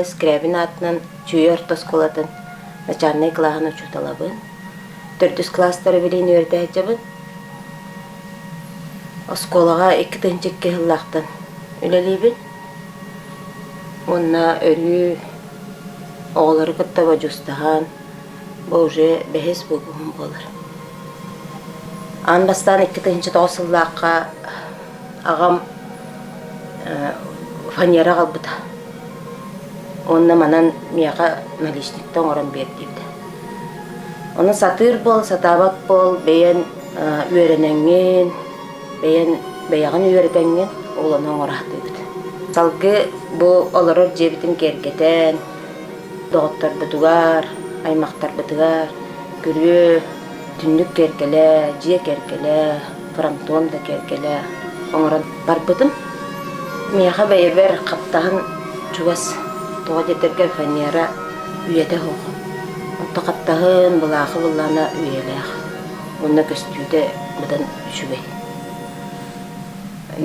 Михайлович Скрябин аатынан Чүүйэ орто оскуолатын начальнай кылааһын учууталабын. Төрдүс кылаастары билигин үөрэтэ сылдьабын. Оскуолаҕа 2002 сыллаахтан үлэлиибин. Уонна өрүү оҕолору кытта бодьуустаһан, бу уже бэһис выпуһум буолар. Аан бастаан 2009 сыллаахха аҕам фанера аҕалбыта. Уонна манан миэхэ наличникта оҥорон биэрдибитэ. Ону сатыыр буол, сатаабат буол, бэйэн үөрэнэҥҥин, бэйэн бэйэҕин үөрэтэҥҥин ол ону оҥоро сатыыбыт. Салгыы бу олорор дьиэбитин киэргэтэн, доҕотторбутугар, аймахтарбытыгар күрүө, түннүк киэргэлэ, дьиэ киэргэлэ, фронтон да киэргэлэ оҥорон барбытым. Миэхэ бэйэбэр хаптаһын чугас, тоҕо диэтэргэ фанера үйэтэ суох. Онто хаптаһын, былаахы былаана үйэлээх. Уонна көстүүтэ быдан үчүгэй.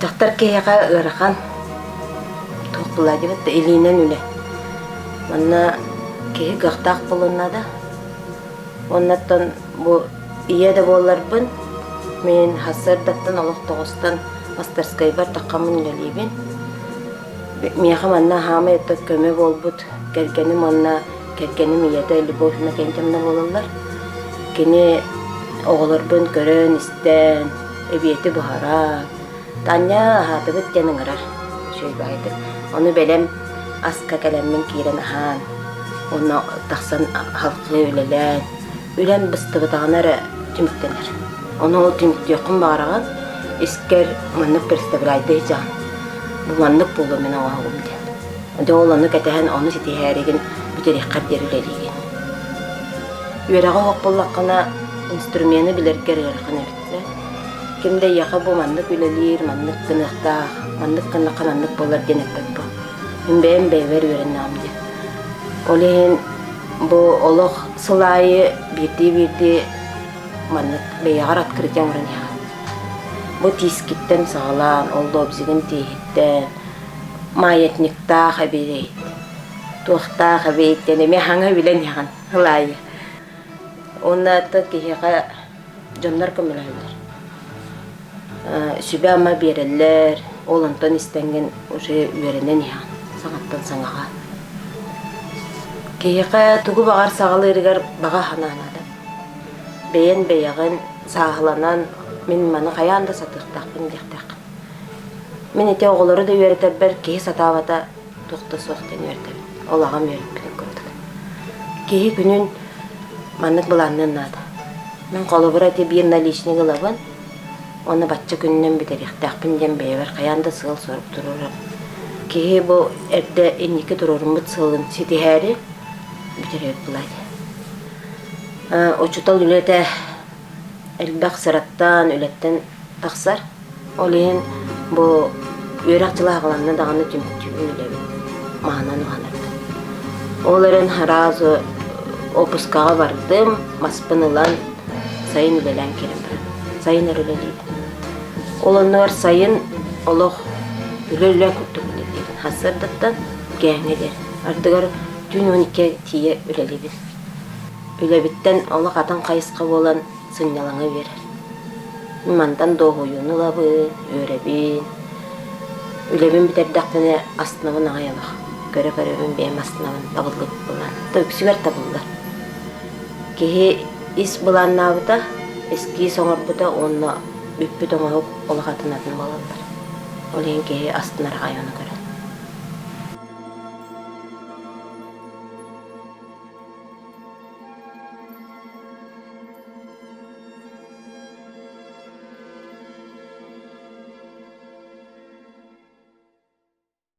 Дьахтар киһиэхэ ыарахан туох буолаа диэбит да илиинэн үлэ. Манна киһи кыахтаах буолуон наада. Уоннаттан бу ийэ да буолларбын, мин сарсыардаттан олох тоҕустан мастерскайбар таххаммын үлэлиибин. Миэхэ манна хаамай өттө көмө буолбут кэргэним уонна кэргэним ийэтэ Любовь Иннокентьевна буолаллар. Кини оҕолорбун көрөн-истэн, эбиэти буһаран, Таня аһаатыбыт диэн ыҥырар үчүгэй баҕайытык. Ону бэлэм аска кэлэммин киирэн аһаан, уонна тахсан халҕыы үлэлээн, үлэм быстыбатаҕына эрэ түмүктэнэр. Ону ол түмүктүөххүн баҕараҕын, искэр маннык представляйдыы сылдьаҕын. Бу маннык буолуо мин оҥоһугум диэн. Дьэ ол ону кэтэһэн, ону ситиһээригин бүтэриэххэр диэри үлэлиигин. Үөрэҕи оһох буллаххына, инструмены билэргэр ыарахан эбит да. Ким да эйиэхэ бу маннык үлэлиир, маннык гыныахтаах, маннык гыннахха маннык буолар диэн эппэт буо. Мин бэйэм бэйэбэр үөрэннэҕим дии. Ол иһин бу олох сыл аайы биирдии-биирдии маннык бэйэҕэр открытие оҥорон иһэҕин. Бу тиискиттэн саҕалаан, ол лобзигын тииһиттэн, маятниктаах эбиэт, туохтаах эбиэт диэн эмиэ хаҥа билэн иһэҕин сыл аайы. Уонна киһиэхэ дьоннор көмөлөһөллөр. Сүбэ-ама биэрэллэр, ол онтон истэҥҥин уже үөрэнэн иһэҕин саҥаттан саҥаҕа. Киһиэхэ тугу баҕар саҕалыырыгар баҕа санаа наада. Бэйэн бэйэҕин сааһыланан мин маны хайаан да сатыахтаахпын диэхтээххин. Мин ити оҕолору да үөрэтэрбэр киһи сатаабата туох да суох диэн үөрдэбин. Ол аҕам үөрэппитин курдук. Киһи күнүн маннык былаанныан наада. Мин холобура ити биир наличник ылабын, уонна бачча күнүнэн бүтэриэхтээхпин диэн бэйэбэр хайаан да сыал-сорук туруорабын. Киһи бу эрдэ инники туруоруммут сыалын ситиһээри бүтэрэбит былаан. Учуутал үлэтэ элбэх сыраттан, үлэттэн тахсар. Ол иһин бу үөрэх дьыла аҕаланна даҕаны түмүктүүбүн үлэбин маһынан уһанарбын. Ол эрэн сразу отпускаҕа бардым, маспын ылан сайын үлэлээн киирэн баран. Сайын эрэ үлэлиибин. Ол оннугар сайын олох үлэ-үлэ курдук үлэлиибин. Сарсыардаттан киэһэҥҥэ диэри. Ардыгар түүн 12 тиийэ үлэлиибин. Үлэбиттэн олох атын хайысха буолан сынньалаҥы биэрэр. Мантан дуоһуйууну ылабын, үөрэбин. Үлэбин бүтэрдэхпинэ астынабын аҕай олох. Көрө-көрөбүн бэйэм астынабын, табыллыбыт былаан. Үксүгэр табыллар. Киһи ис былааннаабыта, эскиз оҥорбута уонна бүппүт оҥоһук олох атын-атын буолаллар. Ол иһин киһи астынар аҕай ону көрөн.